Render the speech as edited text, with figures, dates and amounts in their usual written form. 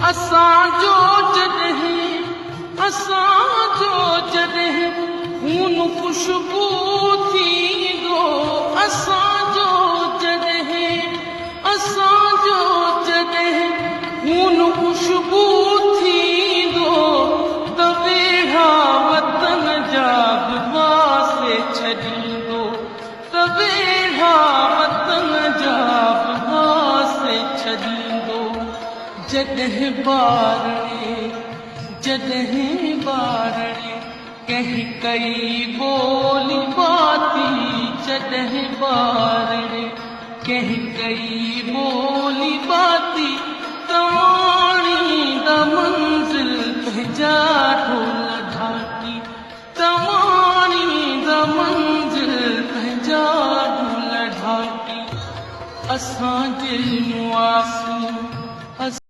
اسان جو جڏهن، اسان جو جڏهن خون خوشبو ٿيندو، اسان جو جڏهن، اسان جو جڏهن خون خوشبو ٿيندو، ته ويڙها وطن جا به واسي ڇڏيندو، ته ويڙها وطن جا به واسي ڇڏيندو. جڏهن ٻارڙي، جڏهن ٻارڙي ڪنهن ڪئي ٻولي ٻاتي، جڏهن ٻارڙي ڪنهن ڪئي ٻولي ٻاتي، ته ماڻيندا منزل پنهنجا ڍول ڍاٽي، ته ماڻيندا منزل پنهنجا ڍول ڍاٽي. اسان دل مئاسين.